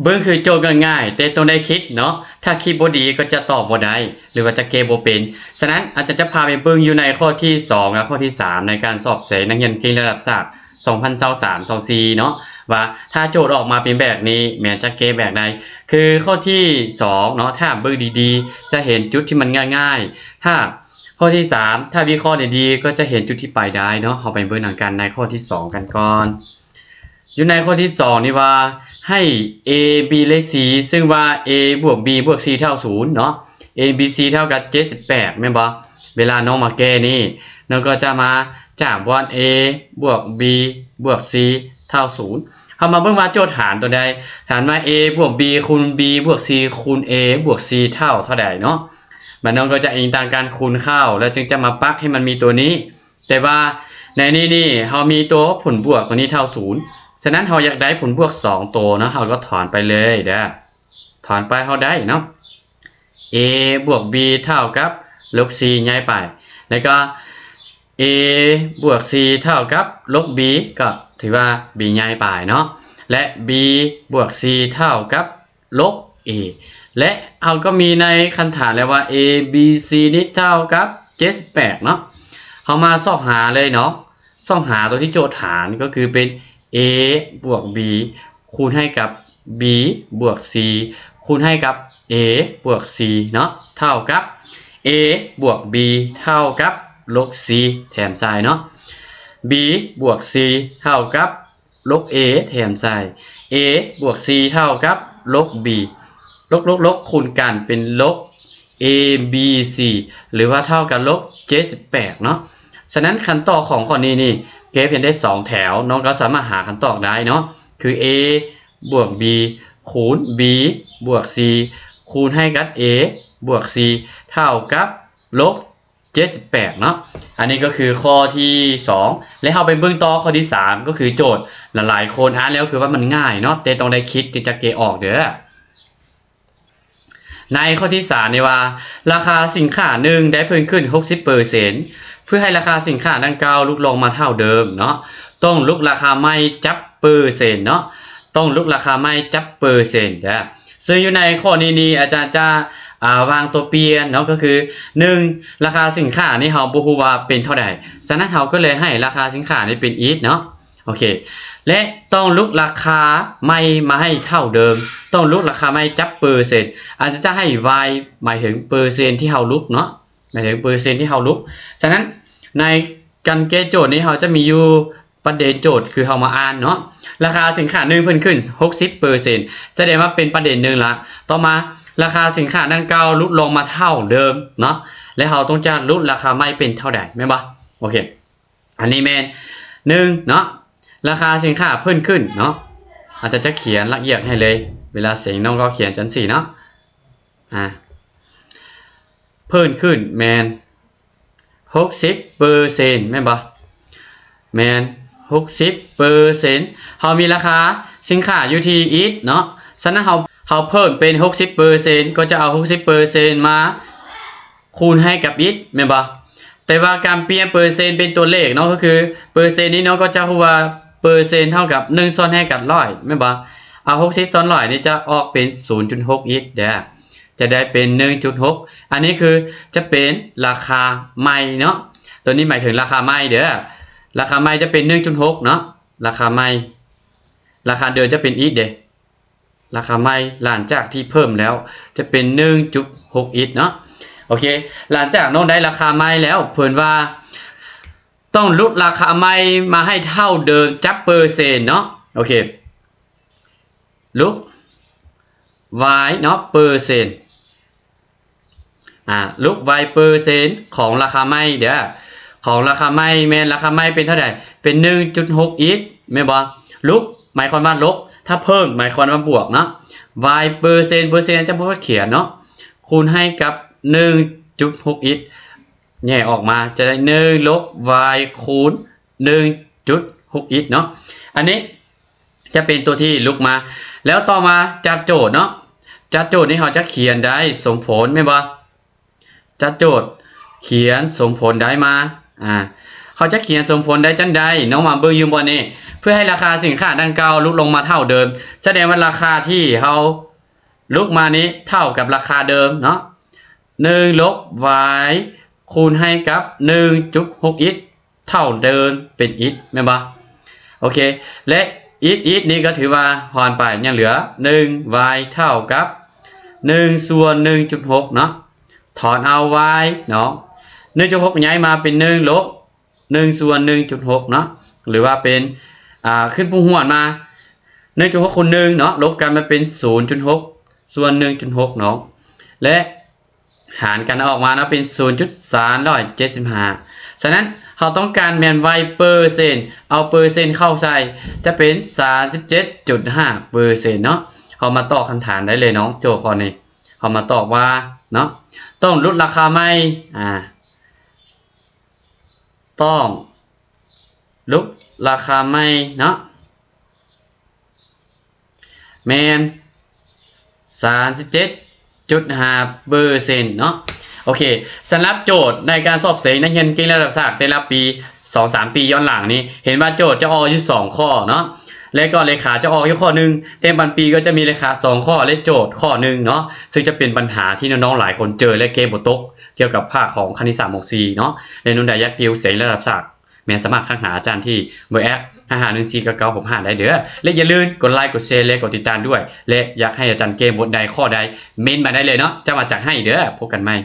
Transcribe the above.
ເບິ່ງຄືໂຈດງ່າຍໆ ແຕ່ຕ້ອງໄດ້ຄິດເນາະ, ຖ້າຄິດບໍ່ດີກໍຈະຕອບບໍ່ໄດ້ ຫຼືວ່າຈະແກ້ບໍ່ເປັນ. ສະນັ້ນ ອາຈານຈະພາໄປເບິ່ງຢູ່ໃນຂໍ້ທີສອງ ແລະ ຂໍ້ທີສາມ ໃນການສອບເສັງນັກຮຽນເກັ່ງລະດັບສາກ ສອງພັນຊາວສາມ ຊາວສີ່ເນາະ ວ່າຖ້າໂຈດອອກມາເປັນແບບນີ້ ແມ່ນຈະແກ້ແບບໃດ. ຄືຂໍ້ທີສອງເນາະ ຖ້າເບິ່ງດີໆ ຈະເຫັນຈຸດທີ່ມັນງ່າຍໆ. ຖ້າຂໍ້ທີສາມ ຖ້າວິເຄາະດີໆ ກໍຈະເຫັນຈຸດທີ່ໄປໄດ້ເນາະ. ເຮົາໄປເບິ່ງນຳກັນໃນຂໍ້ທີສອງກັນກ່ອນ. ຢູ່ໃນຂໍ້ທີສອງນີ້ວ່າ ໃຫ້ A B ແລະ C ຊຶ່ງວ່າ A ບວກ B ບວກ C ເທົ່າສູນເນາະ, A B C ເທົ່າກັບເຈັດສິບແປດ ແມ່ນບໍ່? ເວລານ້ອງມາແກ້ນີ້ ນ້ອງກໍຈະມາຈາກບ່ອນ A ບວກ B ບວກ C ເທົ່າສູນ. ເຮົາມາເບິ່ງວ່າໂຈດຖານຕົວໃດ, ຖານວ່າ A ບວກ B ຄູນ B ບວກ C ຄູນ A ບວກ C ເທົ່າເທົ່າໃດເນາະ. ມັນນ້ອງກໍຈະອີງຕາມການຄູນເຂົ້າ ແລ້ວຈຶ່ງຈະມາປັກໃຫ້ມັນມີຕົວນີ້. ແຕ່ວ່າໃນນີ້ນີ້ ເຮົາມີຕົວຜົນບວກຕົວນີ້ເທົ່າສູນ, ສະນັ້ນເຮົາຢາກໄດ້ຜົນບວກສອງໂຕເນາະ, ເຮົາກໍຖອນໄປເລີຍເດີ້. ຖອນໄປເຮົາໄດ້ເນາະ A ບວກ B ເທົ່າກັບລົບ C ຍ້າຍໄປ, ແລ້ວກໍ A ບວກ C ເທົ່າກັບລົບ B ກໍຖືວ່າ B ຍ້າຍໄປເນາະ ແລະ B ບວກ C ເທົ່າກັບລົບ A ແລະ ເຮົາກໍມີໃນຄັນຖານແລ້ວວ່າ A B C ນີ້ເທົ່າກັບເຈັດສິບແປດເນາະ. ເຮົາມາຊອກຫາເລີຍເນາະ, ຊອກຫາຕົວທີ່ໂຈດຖານກໍຄືເປັນ A ບວກ B ຄູນໃຫ້ກັບ B ບວກ C ຄູນໃຫ້ກັບ A ບວກ C ເນາະ ເທົ່າກັບ A ບວກ B ເທົ່າກັບລົບ C ແຖມໃສ່ເນາະ, B ບວກ C ເທົ່າກັບລົບ A ແຖມໃສ່, A ບວກ C ເທົ່າກັບລົບ B ລົບໆໆ ຄູນກັນເປັນລົບ A B C ຫຼືວ່າເທົ່າກັບລົບເຈັດສິບແປດເນາະ. ສະນັ້ນ ຄຳຕອບຂອງຂໍ້ນີ້ນີ້ ແກ້ພຽງໄດ້ສອງແຖວ ນ້ອງກໍສາມາດຫາຄຳຕອບໄດ້ເນາະ ຄື A ບວກ B ຄູນ B ບວກ C ຄູນໃຫ້ກັບ A ບວກ C ເທົ່າກັບລົບເຈັດສິບແປດເນາະ. ອັນນີ້ກໍຄືຂໍ້ທີສອງ ແລະ ເຮົາໄປເບິ່ງຕໍ່ຂໍ້ທີສາມ ກໍຄືໂຈດ. ຫຼາຍໆຄົນອ່ານແລ້ວຄືວ່າມັນງ່າຍເນາະ ແຕ່ຕ້ອງໄດ້ຄິດຈຶ່ງຈະແກ້ອອກເດີ້. ໃນຂໍ້ທີສາມນີ້ວ່າ ລາຄາສິນຄ້າໜຶ່ງໄດ້ເພີ່ມຂຶ້ນຫົກສິບເປີເຊັນ, ເພື່ອໃຫ້ລາຄາສິນຄ້າດັ່ງກ່າວຫຼຸດລົງມາເທົ່າເດີມເນາະ ຕ້ອງຫຼຸດລາຄາໃໝ່ຈັກເປີເຊັນເນາະ, ຕ້ອງຫຼຸດລາຄາໃໝ່ຈັກເປີເຊັນເດີ້. ເຊິ່ງຢູ່ໃນຂໍ້ນີ້ນີ້ ອາຈານຈະ ອ່າ ວາງຕົວປ່ຽນເນາະ ກໍຄື ໜຶ່ງ ລາຄາສິນຄ້ານີ້ເຮົາບໍ່ຮູ້ວ່າເປັນເທົ່າໃດ, ສະນັ້ນເຮົາກໍເລີຍໃຫ້ລາຄາສິນຄ້ານີ້ເປັນ x ເນາະ. ໂອເຄ ແລະ ຕ້ອງຫຼຸດລາຄາໃໝ່ມາໃຫ້ເທົ່າເດີມ, ຕ້ອງຫຼຸດລາຄາໃໝ່ຈັກເປີເຊັນ. ອາຈານຈະໃຫ້ y ໝາຍເຖິງເປີເຊັນທີ່ເຮົາຫຼຸດເນາະ, ໝາຍເຖິງເປີເຊັນທີ່ເຮົາຫຼຸດ. ສະນັ້ນ ໃນການແກ້ໂຈດນີ້ ເຮົາຈະມີຢູ່ປະເດັນໂຈດ ຄືເຮົາມາອ່ານເນາະ, ລາຄາສິນຄ້າໜຶ່ງເພີ່ມຂຶ້ນຫົກສິບເປີເຊັນ ສະແດງວ່າເປັນປະເດັນໜຶ່ງລະ. ຕໍ່ມາ ລາຄາສິນຄ້າດັ່ງກ່າວຫຼຸດລົງມາເທົ່າເດີມເນາະ ແລະ ເຮົາຕ້ອງຈະຫຼຸດລາຄາໃໝ່ເປັນເທົ່າໃດ ແມ່ນບໍ່? ໂອເຄ ອັນນີ້ແມ່ນ ໜຶ່ງ ເນາະ, ລາຄາສິນຄ້າເພີ່ມຂຶ້ນເນາະ. ອາຈານຈະຂຽນລະອຽດໃຫ້ເລີຍ, ເວລາເສັງນ້ອງກໍຂຽນຈັ່ງຊີ້ເນາະ. ອາ ເພີ່ມຂຶ້ນແມ່ນຫົກສິບເປີເຊັນ ແມ່ນບໍ່? ແມ່ນຫົກສິບເປີເຊັນ. ເຮົາມີລາຄາສິນຄ້າຢູ່ທີ່ x ເນາະ, ສະນັ້ນເຮົາ ເຮົາເພີ່ມເປັນຫົກສິບເປີເຊັນ ກໍຈະເອົາຫົກສິບເປີເຊັນມາ ຄູນໃຫ້ກັບ x ແມ່ນບໍ່? ແຕ່ວ່າການປ່ຽນເປີເຊັນເປັນຕົວເລກເນາະ ກໍຄືເປີເຊັນນີ້ເນາະ ກໍຈະຮູ້ວ່າເປີເຊັນເທົ່າກັບໜຶ່ງສ່ວນໃຫ້ກັບຮ້ອຍ ແມ່ນບໍ່? ເອົາຫົກສິບສ່ວນຮ້ອຍນີ້ຈະອອກເປັນສູນຈຸດຫົກ x ເດີ້, ຈະໄດ້ເປັນໜຶ່ງຈຸດຫົກ. ອັນນີ້ຄືຈະເປັນລາຄາໃໝ່ເນາະ, ຕົວນີ້ໝາຍເຖິງລາຄາໃໝ່ເດີ້. ລາຄາໃໝ່ຈະເປັນໜຶ່ງຈຸດຫົກເນາະ, ລາຄາໃໝ່, ລາຄາເດີມຈະເປັນ x ເດ້. ລາຄາໃໝ່ຫຼັງຈາກທີ່ເພີ່ມແລ້ວຈະເປັນໜຶ່ງຈຸດຫົກ x ເນາະ. ໂອເຄ ຫຼັງຈາກນ້ອງໄດ້ລາຄາໃໝ່ແລ້ວ ເພິ່ນວ່າຕ້ອງຫຼຸດລາຄາໃໝ່ມາໃຫ້ເທົ່າເດີມຈັກເປີເຊັນເນາະ. ໂອເຄ ຫຼຸດ y ເນາະ ເປີເຊັນ. ອາ ຫຼຸດ y ເປີເຊັນຂອງລາຄາໃໝ່ເດີ້, ຂອງລາຄາໃໝ່ແມ່ນລາຄາໃໝ່ເປັນເທົ່າໃດ? ເປັນໜຶ່ງຈຸດຫົກ x ແມ່ນບໍ່? ຫຼຸດໝາຍຄວາມວ່າລົບ, ຖ້າເພີ່ມໝາຍຄວາມວ່າບວກເນາະ. y ເປີເຊັນ, ເປີເຊັນຈະບໍ່ຂຽນເນາະ, ຄູນໃຫ້ກັບໜຶ່ງຈຸດຫົກ x ແຍກອອກມາຈະໄດ້ໜຶ່ງລົບ y ຄູນໜຶ່ງຈຸດຫົກ x ເນາະ. ອັນນີ້ ຈະເປັນຕົວທີ່ຫຼຸດມາ. ແລ້ວຕໍ່ມາຈັດໂຈດເນາະ, ຈັດໂຈດນີ້ເຮົາຈະຂຽນໄດ້ສົມຜົນແມ່ນບໍ່? ຈັດໂຈດຂຽນສົມຜົນໄດ້ມາ ອາ ເຮົາຈະຂຽນສົມຜົນໄດ້ຈັ່ງໃດເນາະ? ມາເບິ່ງຢູ່ບ່ອນນີ້ ເພື່ອໃຫ້ລາຄາສິນຄ້າດັ່ງກ່າວຫຼຸດລົງມາເທົ່າເດີມ ສະແດງວ່າລາຄາທີ່ເຮົາຫຼຸດມານີ້ເທົ່າກັບລາຄາເດີມເນາະ ໜຶ່ງລົບ y ຄູນໃຫ້ກັບໜຶ່ງຈຸດຫົກ x ເທົ່າເດີມເປັນ x ແມ່ນບໍ່? ໂອເຄ ແລະ x x ນີ້ກໍຖືວ່າຫອນໄປ ຍັງເຫຼືອໜຶ່ງ y ເທົ່າກັບໜຶ່ງສ່ວນໜຶ່ງຈຸດຫົກເນາະ ຖອນເອົາ y ເນາະ ໜຶ່ງຈຸດຫົກຍ້າຍມາເປັນໜຶ່ງລົບໜຶ່ງສ່ວນໜຶ່ງຈຸດຫົກເນາະ ຫຼືວ່າເປັນ ອ່າ ຂຶ້ນຜູ້ຫວນມາ ໜຶ່ງຈຸດຫົກຄູນໜຶ່ງເນາະ ລົບກັນມາເປັນສູນຈຸດຫົກສ່ວນໜຶ່ງຈຸດຫົກເນາະ ແລະ ຫານກັນອອກມາເນາະ ເປັນສູນຈຸດສາມຮ້ອຍເຈັດສິບຫ້າ ສະນັ້ນເຮົາຕ້ອງການແມ່ນ y ເປີເຊັນ ເອົາເປີເຊັນເຂົ້າໃສ່ ຈະເປັນສາມສິບເຈັດຈຸດຫ້າເປີເຊັນເນາະ ເຮົາມາຕອບຄຳຖາມໄດ້ເລີຍເນາະ ໂຈດຂໍ້ນີ້ ເຮົາມາຕອບວ່າເນາະ ຕ້ອງຫຼຸດລາຄາໃໝ່ ອ່າ ຕ້ອງຫຼຸດລາຄາໃໝ່ເນາະ ແມ່ນສາມສິບເຈັດຈຸດຫ້າເປີເຊັນເນາະ ໂອເຄ ສຳລັບໂຈດໃນການສອບເສັງນັກຮຽນເກັ່ງລະດັບສາກແຕ່ລະປີ ສອງສາມປີຍ້ອນຫຼັງນີ້ ເຫັນວ່າໂຈດຈະອອກຢູ່ສອງຂໍ້ເນາະ ແລະກໍເລຂາຈະອອກຢູ່ຂໍ້ໜຶ່ງ ແຕ່ບາງປີກໍຈະມີເລຂາສອງຂໍ້ ແລະໂຈດຂໍ້ໜຶ່ງເນາະ ຊຶ່ງຈະເປັນບັນຫາທີ່ນ້ອງໆຫຼາຍຄົນເຈີ ແລະແກ້ບໍ່ຕົກ ກ່ຽວກັບພາກຂອງຄະນິດສາດ ມໍ່ສີ່ເນາະ ແລະ ໜູນໃດຢາກຕິວເສັງລະດັບສາກ ແມ່ນສາມາດທັກຫາອາຈານທີ່ເບີແອັດ ຫ້າຫ້າໜຶ່ງສີ່ເກົ້າເກົ້າຫົກຫ້າ ໄດ້ເດີ ແລະຢ່າລືມກົດໄລ ກົດແຊ ແລະກົດຕິດຕາມດ້ວຍ ແລະຢາກໃຫ້ອາຈານແກ້ບົດໃດຂໍ້ໃດ ເມັ້ນມາໄດ້ເລີຍເນາະ ຈະມາຈັດໃຫ້ເດີ ພົບກັນໃໝ່.